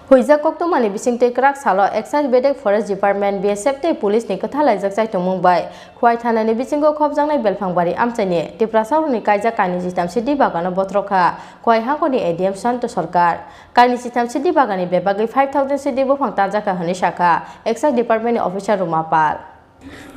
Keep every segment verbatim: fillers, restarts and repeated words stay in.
Huijak koktwmani bisingtwi kwrak salo Excise bedek Forest Department, B S F tei police ni kwthalaijak chaitongmung bai Khwai thanani bisingo khopjaknai Belphangbari amchaini Tiprasarokni kaijak kainwi chitam sidi bagano bothorokha Khwai hangkoni A D M Santo Sarkar. Kainwi chitam sidi bagani bebagwi five thousand sidi buphang tanjakha hwnwi sakha Excise Department ni officer Ruma Pal.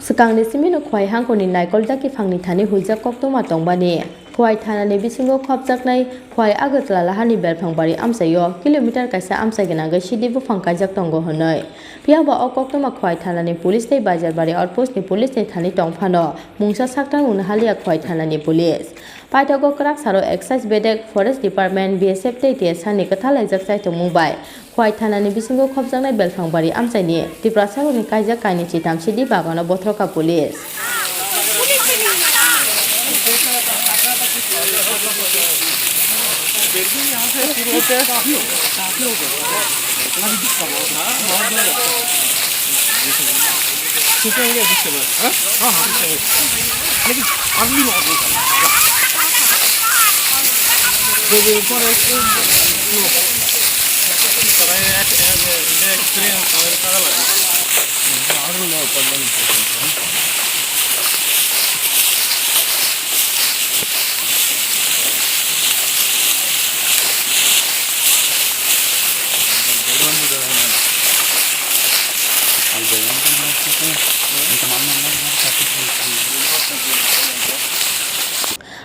Swkangni simino Khwai hangkoni naikol daki phangni thani huijak koktwma tongbani Khwai thanani bisingo khopjaknai Khwai Agartala lahani Belphangbari amchaio kilometer kaisa amchai gwnangwi sidi buphang kaijak tongo hwnwi. Phiyaba o koktwma Khwai thanani police tei Baijarbari outpost ni police ni thani tongphano mungsa sakthang wngna haliya Khwai thanani police. Paithago kwrak saro Excise bedek Forest Department, B S F tei T S R ni kwthalaijak chaitongmung bai Khwai thanani bisingo khopjaknai Belphangbari amchaini Tiprasarokni kaijak kainwi chitam sidi bagano bothorokha police.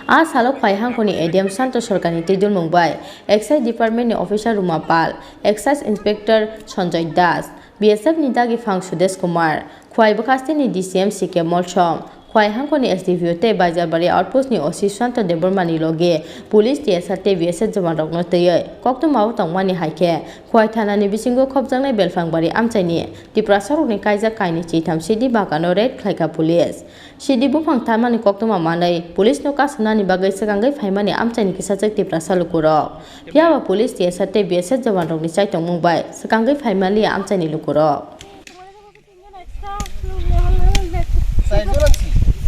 A salo Khwai hangkoni A D M Santo Sarkarni twidulmung bai Excise Department ni officer Ruma Pal, Excise Inspector Sanjoy Das, B S F ni dagi phang Sudesh Kumar, Khwai bwkhasteni D C M C K Molsom, Khwai hangkoni S D P O tei Baijarbari outpost ni O C Sushanta Debbarma ni loge police, T S R tei B S F jawan rokno twiwi koktwmao tongmani hai khe Khwai thanani bisingo khopjaknai Belphangbari amchaini Tiprasarokni kaijak kainwi chitham sidi bagano raid khlaikha police. Sidi buphang tanmani koktwma manwi police no kasumnani bagwi swkangwi phaimani amchaini kisachwk Tiprasa lukurok. Phiyaba police, T S R tei B S F jawan rokni chaitongmung bai swkangwi phaimaliya amchaini lukurok.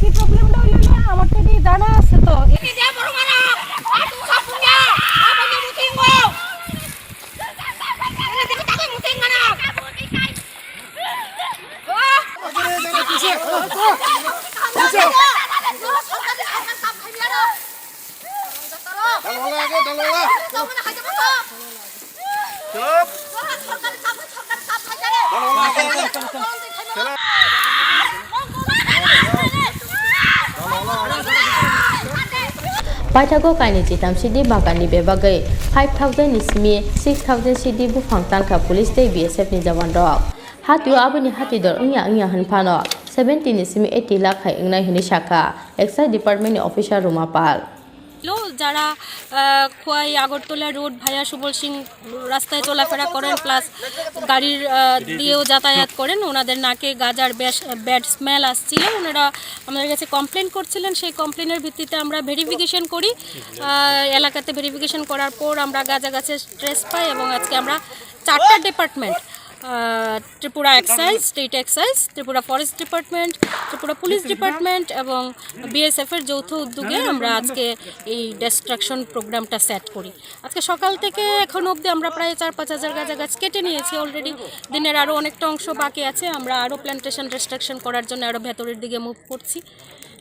কি প্রবলেমটা হইলো না, আমার তো এটি জানা আছে তো। Paithago kainwi chitam sidi baganni bebagwi five thousand ni simi six thousand sidi buphang tankha police tei B S F ni jawan rok. Hatio aboni hati dor wngya wngya hwn phano seventy ni simi eighty lakh hai wngnai hwnwi sakha Excise Department ni officer Ruma Pal. লো, যারা, আহ, খোয়াই আগরতলা রোড ভায়া সুবল সিং রাস্তায় চলাফেরা করেন, প্লাস গাড়ির, আহ, দিয়েও যাতায়াত করেন, ওনাদের নাকে গাজার বেশ, ব্যাড স্মেল আসছিল। ওনারা আমাদের কাছে কমপ্লেন করছিলেন, সেই কমপ্লেনের ভিত্তিতে আমরা ভেরিফিকেশন করি। আহ, এলাকাতে ভেরিফিকেশন করার পর আমরা গাজা গাছের ট্রেস পাই এবং আজকে আমরা চারটা ডিপার্টমেন্ট, আহ, Tripura excise, state excise, Tripura forest department, Tripura police department এবং বিএসএফ এর যৌথ উদ্যোগে আমরা আজকে এই ডিস্ট্রাকশন প্রোগ্রামটা সেট করি। আজকে সকাল থেকে এখন অবধি আমরা প্রায় চার পাঁচ হাজার গাঁজা গাছ কেটে নিয়েছি অলরেডি। দিনের আরও অনেকটা অংশ বাকি আছে, আমরা আরও প্ল্যান্টেশন ডিস্ট্রাকশন করার জন্য আরও ভেতরের দিকে মুভ করছি,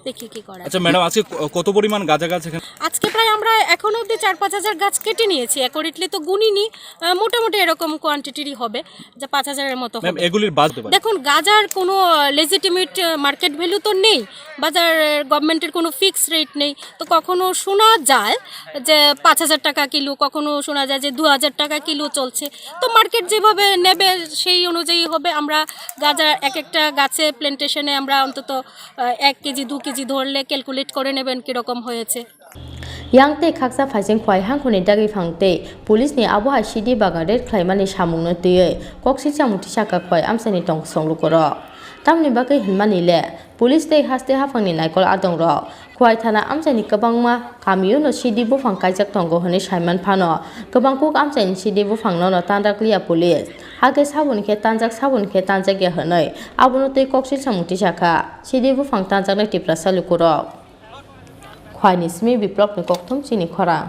দেখি কি করা যায়। আচ্ছা ম্যাডাম, আজকে ক-, কত পরিমাণ গাঁজা গাছ এখানে? আজকে প্রায় আমরা এখনো অবধি চার পাঁচ হাজার গাছ কেটে নিয়েছি, অ্যাকুরেটলি তো গুনিনি, আহ, মোটামুটি এরকম কোয়ান্টিটিরই হবে, যে পাঁচ হাজারের মতো ম্যাম, হবে। এগুলির বাজার দর? দেখুন, গাজার কোনো, আহ, লেজিটিমেট, আহ, মার্কেট ভ্যালু তো নেই, বাজার, আহ, গভর্নমেন্টের কোনো ফিক্স রেট নেই, তো কখনো শোনা যায় যে পাঁচ হাজার টাকা কিলো, কখনো শোনা যায় যে দু হাজার টাকা কিলো চলছে। তো মার্কেট যেভাবে নেবে সেই অনুযায়ী হবে। আমরা গাজা এক একটা গাছে, প্ল্যান্টেশনে আমরা অন্তত, আহ, এক কেজি, দু কেজি ধরলে ক্যালকুলেট করে নেবেন কীরকম হয়েছে। Yang tei khaksa phaising Khwai hangkhoni dagwi phang tei police ni abo hai sidi bagan raid khlaimani samungno twiwi kok sisa muti saka Khwai amchaini tong song lukurok. Tamni bagwi hinmani le police tei haste haphangni naikol adongrok Khwai thana amchaini kwbangma kamio no sidi buphang kaijak tongo hwnwi saiman phano kwbang kuk amchaini sidi buphang nono tandak liya police. Hakhe saboni khe tanjak, saboni khe tanjakya hwnwi abono tei kok sisa muti sakha sidi buphang tanjaknai Tiprasa lukurok. Khwaini simi Biplopni kokthum chini khorang.